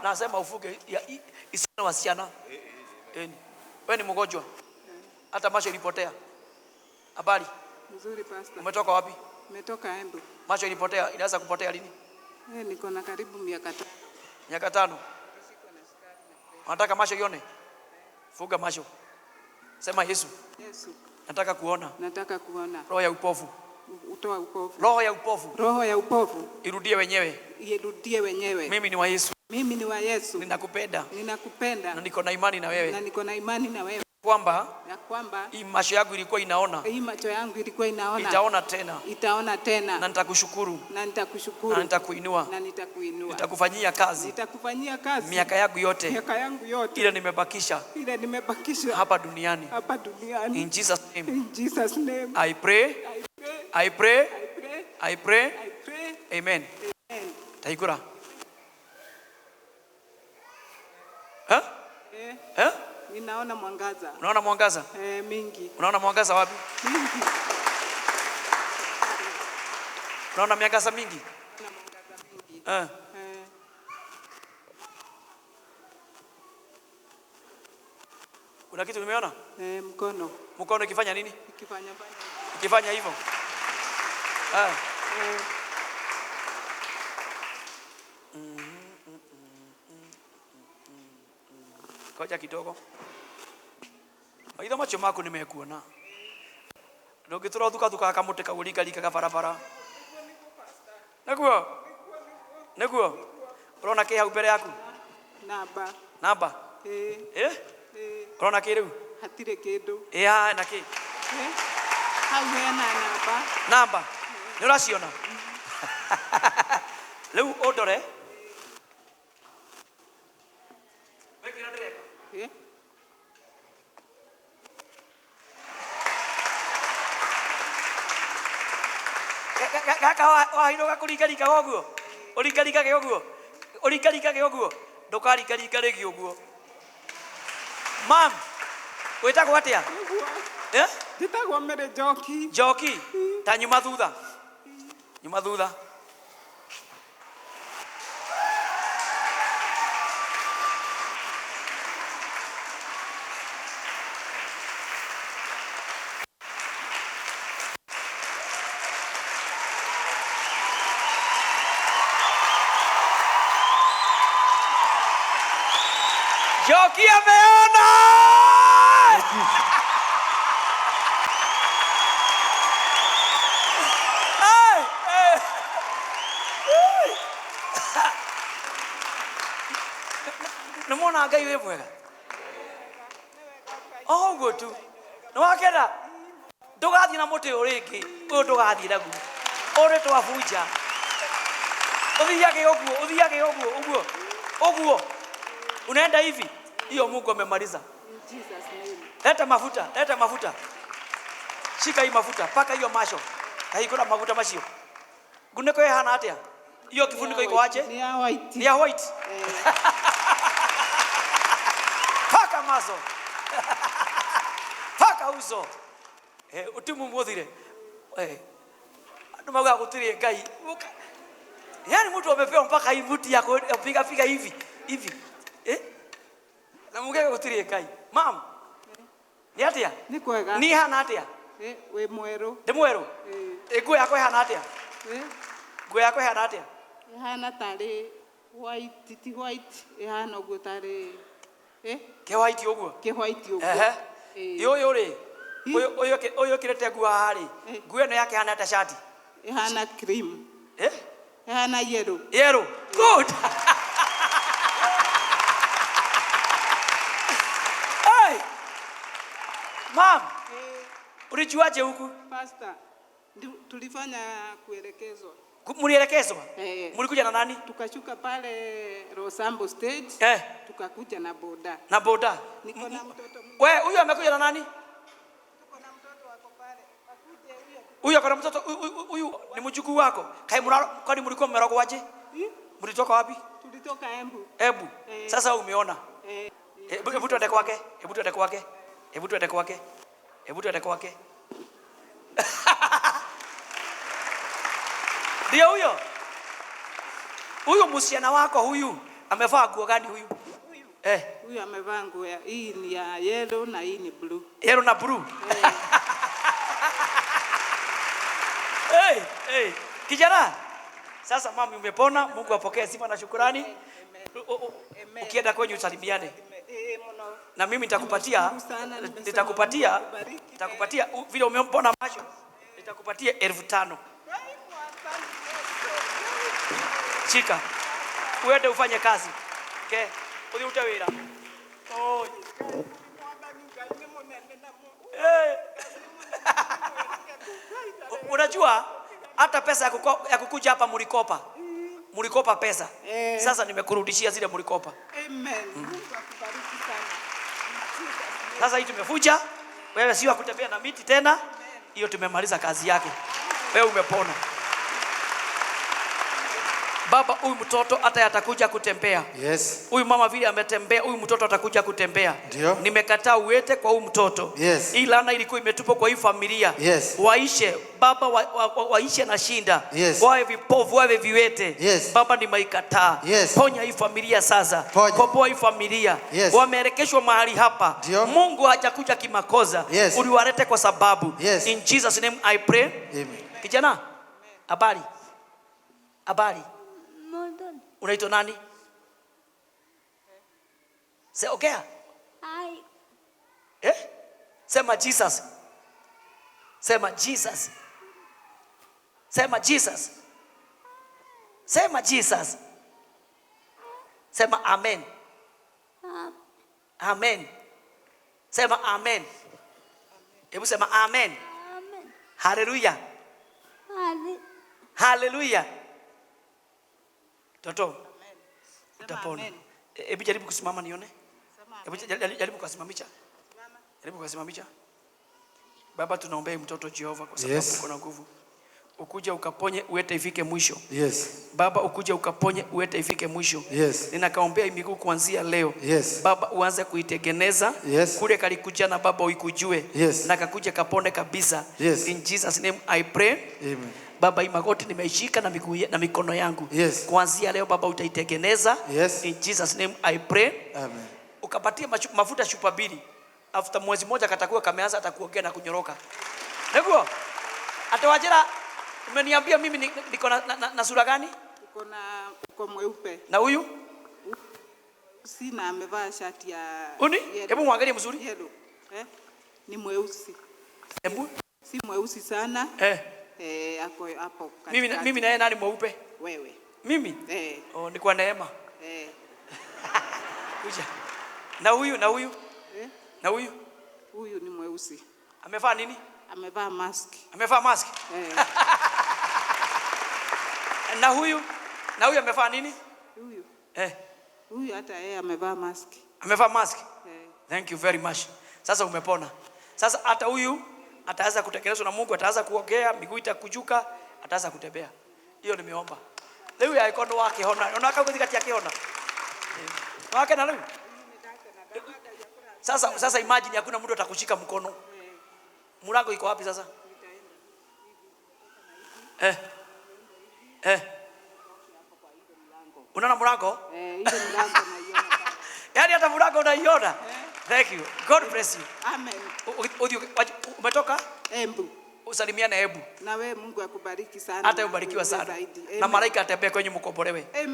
Nasema ufuge isiwe wasichana. Wewe ni mgonjwa. Hata macho ilipotea. Habari? Mzuri, pastor. Umetoka wapi? Nimetoka Embu. Macho ilipotea, inaweza kupotea lini? Niko na karibu miaka 5. Miaka 5. Unataka macho ione? Fuga macho. Sema Yesu. Yesu. Nataka kuona. Nataka kuona. Roho ya upofu. Utoa upofu. Roho ya upofu. Roho ya upofu. Irudie wenyewe. Irudie wenyewe. Mimi ni wa Yesu. Mimi ni wa Yesu. Ninakupenda. Ninakupenda. Na niko na imani na wewe. Na niko na imani na wewe. Kwamba ya kwamba hii macho yangu ilikuwa inaona. Hii macho yangu ilikuwa inaona. Itaona tena. Itaona tena. Na nitakushukuru. Na nitakushukuru. Na nitakuinua. Na nitakuinua. Nitakufanyia kazi. Nitakufanyia kazi. Miaka yangu yote. Miaka yangu yote. Ile nimebakisha. Ile nimebakisha. Hapa duniani. Hapa duniani. In Jesus name. In Jesus name. I pray. I pray. I pray. I pray. I pray. I pray. Amen. Amen. Taikura. Huh? Eh. Huh? Ninaona mwangaza. Unaona mwangaza? Mingi. Unaona mwangaza wapi? Mingi. Unaona mwangaza mingi? Naona mwangaza mingi. Kuna kitu umeona? Mkono. Mkono ikifanya nini? Ikifanya fanya. Ikifanya hivyo. Koja kidogo. Maitho macio maku nimekuona. Ndũngĩtũra ũthukathukaga kamũtĩ kau ũringaringaga barabara. Nĩguo? Nĩguo? Ũrona kĩ hau mbere yaku? Namba. Namba? Ĩĩ. Ĩ? Ĩĩ. Ũrona kĩ rĩu? Hatirĩ kĩndũ. Ĩ haha na kĩ? Ĩ? Hau hena namba. Namba? Nĩ ũraciona? Rĩu ũndore. Wĩkĩra ndĩreka. Ĩ? Gaka wahiroga kũringaringaga ũguo? Ũringaringage ũguo? Ũringaringage ũguo? Ndũkaringaringa rĩngĩ ũguo. Mam, wĩtagwo atĩa? Eh? Njĩtagwo Mary Njoki. Njoki? Ta nyuma thutha. Nyuma thutha. Njoki ameona! Hey, hey. Nĩ muona Ngai wĩ mwega? O ũguo tu. Nĩ wakena? Ndũgathiĩ na mũtĩ ũyũ rĩngĩ. Ũyũ ndũgathiĩ naguo. Ũyũ nĩ twabunja. Ũthiage ũguo, ũthiage ũguo, ũguo. Ũguo. Unaenda hivi? Hiyo Mungu amemaliza. In Jesus name. Leta mafuta, leta mafuta. Shika hii mafuta, paka hiyo macho. Haikuna mafuta macio. Nguniko ihana atia? Hiyo kifuniko iko aje? Ni ya white. Ni ya white. Paka maso. Paka uso. Utimu muthire. Andu maugaga gutiri Ngai. Yaani mtu amepewa mpaka hii mti ya kupiga piga hivi, hivi. Na mugega gutiri Ngai. Mam. Ni atia? Ni kwega. Ni hana atia? We mweru. Ndi mweru? Nguo yakwa ihana atia? Nguo yakwa ihana atia? Ihana tari white, ti white, ihana uguo tari. Ke white uguo? Ke white uguo. Ehe. Ũyũ rĩ? Ũyũ, ũyũ ũkĩrĩte nguo haha rĩ? Nguo ĩno yake ihana ta shati? Ihana cream. Ihana yellow. Yellow. Good. Hey! Mom. Ulijuaje huku? Pastor, tulifanya kuelekezwa. Mlielekezwa? Mlikuja na nani? Tukashuka pale Rosambo stage. Tukakuja na boda. Na boda? Niko na mtoto mwingine. Wewe, huyu amekuja na nani? Tuko na mtoto wako pale. Akuje huyo. Huyu ako na mtoto, huyu ni mjukuu wako. Kai mraro, kwani mlikuwa mmerogwa aje? Mlitoka wapi? Tulitoka Embu. Embu. Sasa umeona? Hebu tuende kwake. Hebu tuende kwake. Hebu tuende kwake. Hebu tuende kwake. Ndio huyo. Huyu msichana wako huyu Amevaa nguo gani huyu? Eh, Huyu amevaa nguo ya hii ni ya yellow na hii ni blue. Yellow na blue. Hey, hey. Kijana, sasa mami umepona, Mungu apokee sifa na shukurani. Amen. Ukienda kwenye usalimiane. Eh, muno. Na mimi nitakupatia Nimeshukuru sana, nimesema nitakupatia Mungu akubariki. nitakupatia vile umempona macho, nitakupatia 5,000. Shika. Uende ufanye kazi. Okay. Uthi ute wira. Oi. Eh. Unajua hata pesa ya kukuja hapa mlikopa. Mlikopa pesa. Eh. Sasa nimekurudishia zile mlikopa. Amen. Mungu akubariki sana. In Jesus' name. Sasa hii tumevuja. Wewe sio kutembea na miti tena. Hiyo tumemaliza kazi yake. Wewe umepona. Baba, huyu mtoto hata atakuja kutembea. Yes. Huyu mama vile ametembea, huyu mtoto atakuja kutembea. Ndio. Nimekataa uwete kwa huyu mtoto. Yes. Hii laana ilikuwa imetupwa kwa hii familia. Yes. Waishe baba waishe na shinda. Yes. Wawe vipofu, wawe viwete. Yes. Baba, nimeikataa. Yes. Ponya hii familia sasa. Ponya. Komboa hii familia. Yes. Wameelekeshwa mahali hapa. Ndio. Mungu hajakuja kimakosa. Yes. Uliwalete kwa sababu. Yes. In Jesus name I pray. Amen. Kijana, habari? Habari? Modon. Unaitwa nani? Ongea. I Eh? Sema Jesus. Sema Jesus. Sema Jesus. Sema Jesus. Sema amen. Amen. Sema amen. Hebu sema amen. Amen. Hallelujah. Hallelujah. Toto, Sema utapona. amen. Hebu jaribu kusimama nione. Sema Hebu amen. jaribu kusimamisha. Jaribu kusimamisha. Baba, tunaombea mtoto Jehova kwa sababu Yes. uko na nguvu. Ukuja ukaponye uete ifike mwisho. Yes. Baba, ukuja ukaponye uete ifike mwisho. Yes. Ninakaombea miguu kuanzia leo. Yes. Baba, uanze kuitengeneza. Yes. Kule kalikuja na Baba uikujue. Yes. Na kakuja kapone kabisa. Yes. In Jesus name I pray. Amen. Baba, hii magoti nimeishika na miguu na mikono yangu. Yes. Kuanzia leo Baba utaitengeneza. Yes. In Jesus name I pray. Amen. Ukapatia mafuta chupa mbili. After mwezi mmoja katakuwa kameanza atakuongea na kunyoroka. Niguo? Atawajira umeniambia mimi niko na sura gani? Uko mweupe. Na huyu? Sina, amevaa shati ya Uni? yellow. Hebu muangalie mzuri. Yellow. Eh? Ni mweusi. Hebu. Si mweusi sana. Eh. Eh, ako hapo Mimi katikati. mimi na yeye nani mweupe? Wewe. Mimi? Eh. Oh, ni kwa neema. Eh. Kuja. Na huyu, na huyu? Eh? Na huyu? Huyu ni mweusi. Amevaa nini? Amevaa mask. Amevaa mask. Eh. Na huyu? Na huyu amevaa nini? Huyu. Eh. Huyu hata yeye amevaa mask. Amevaa mask. Eh. Thank you very much. Sasa umepona. Sasa hata huyu ataanza kutekelezwa na Mungu, ataanza kuongea, miguu itakujuka, ataanza kutembea. Hiyo nimeomba. Leo ya ikono wake hona. Unaona kama kati yake hona. Wake na leo. Sasa imagine hakuna mtu atakushika mkono. Mlango iko wapi sasa? Eh. Eh. Unaona mlango? Eh, ile mlango naiona. Yaani hata mlango unaiona. Thank you. God bless you. Amen. Umetoka? Embu. Usalimiane Embu. Na wewe Mungu akubariki sana. Hata ubarikiwa Akuinue sana. zaidi. Na Amen. malaika atembee kwenye mkombolewe. Amen.